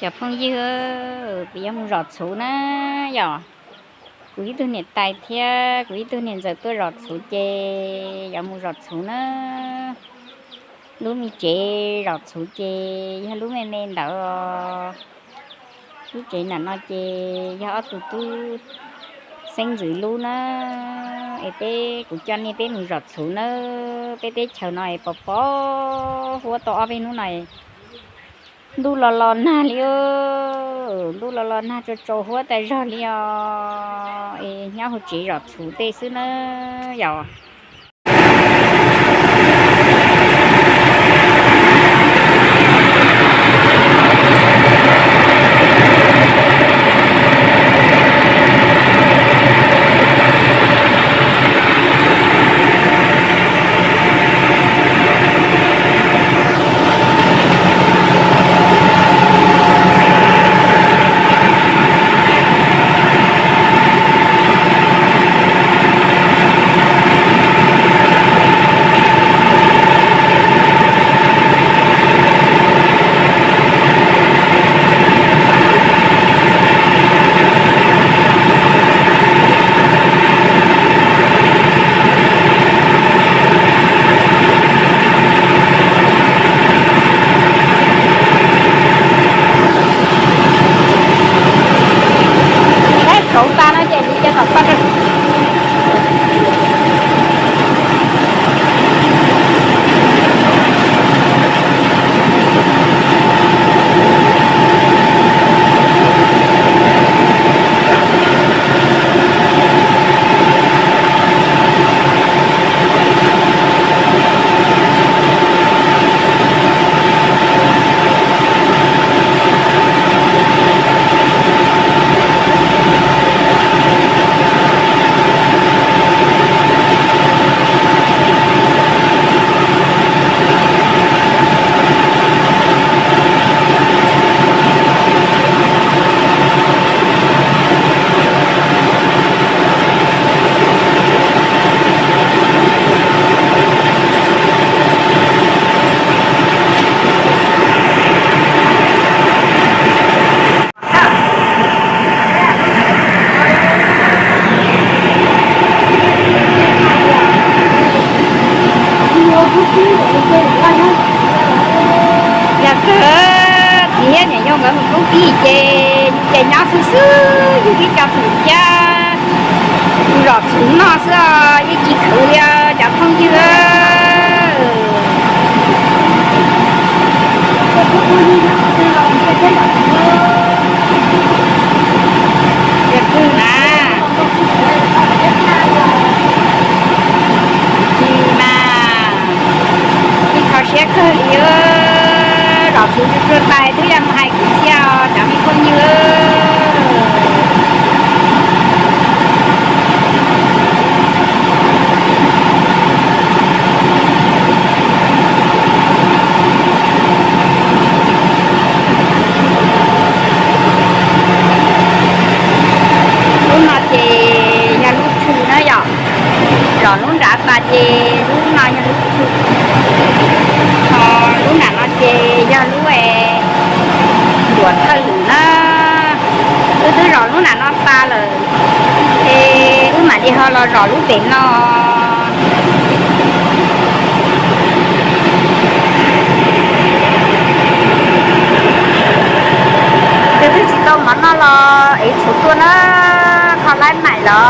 Cov phooj ywg, kuv yuav mus zom txhuv na yom. Kuv ib tug niam tais thiab kuv ib tug niam ntxawm tuaj zom txhuv ces yuav mus zom txhuv na. Lub me tsev zom txhuv ces yog lub me me ntawd. Lub tsev ntawm no ces yog ob tug tub xeeb ntxwv lub na. Es peb, kuv coj nej peb mus zom txhuv na. Peb teb chaws no es pos pos huab tau ob peb hnub no, ntuj los los nag li. Ntuj los los nag, tsaus tsaus huab tas zog li os. Es nyob hauv tsev zom txhuv tej xwb na yom. Saum tas no ces kuv cia tom koj. Yog kawg, txiv thiab niam yau nkawd mus kub tij ces yus ces nyob xwb xwb, yus ib co kwv tij mus zom txhuv noj xwb os, yeej tsis khwv li os cov phooj ywg. Yog kawg na. Tsis mas, ib qho siab kawg li. Zom txhuv tsuag tsuag tas twb yuav mus hais kwv tij os cov me phooj ywg. Lub no ces yog lub tshwm na yom. Zom lub nrad tas ces lub no yog lub tshwm. Ho lub nram no ces yog lub ncuav thawj lwm na. Wb twb zom lub nram no tas lawm, es wb mam li ho los zom lub pem no. Tus twg tsis tau mov noj los ev txhuv tuaj na, kho laib maim los.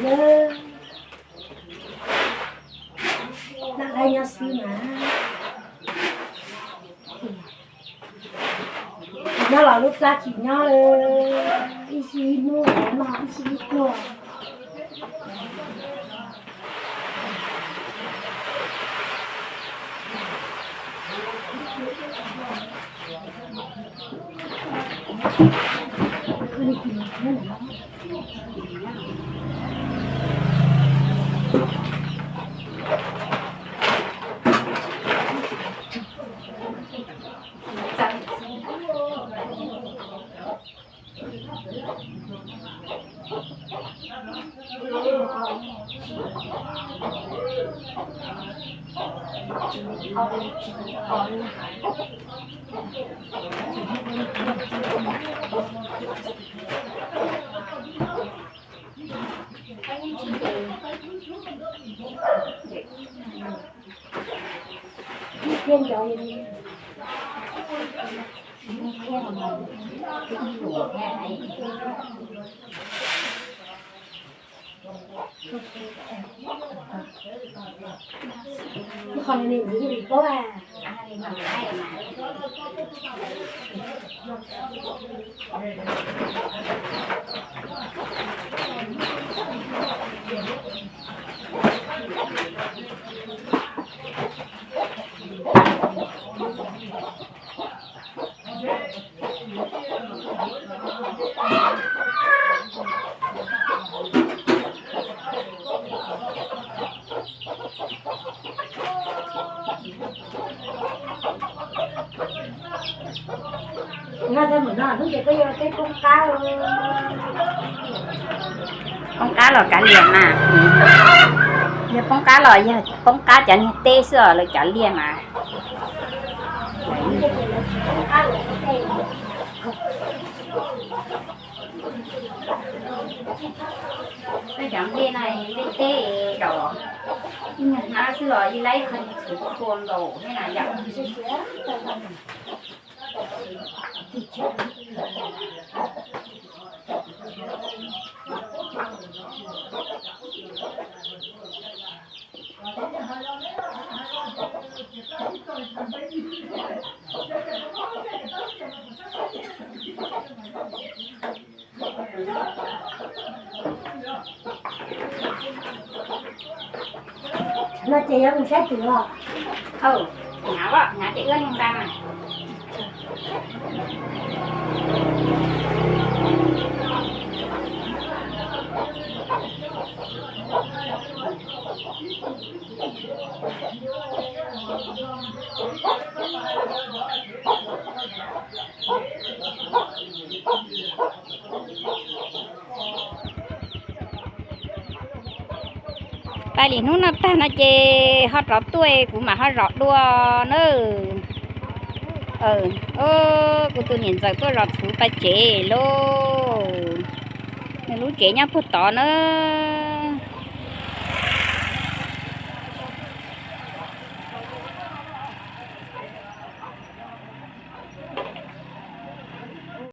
Lawv, laj laj nyob xwb mas. Nyob los lub plab tsis nyob, ib sij ib hnub noj ib sij ib pluag. Poob qab los kav liam mas. Yog poob qab los yog poob qab cov niag teb xwb os, lawv kav liam mas. Cov nplej no nplej teb los, ib nyuag hnab xwb los yeej laib qhov txhuv khua nkaus thiab na yom. No ces yuav mus saib twm os. Hnav, hnav ces wb mus nqa mas. Pais li hnub no tag no ces ho rov tuaj kuv mam ho zom dua na. Kuv tus niam ntxawm tuaj zom txhuv pais tsev lauj. Nws lub tsev nyob puag tod na.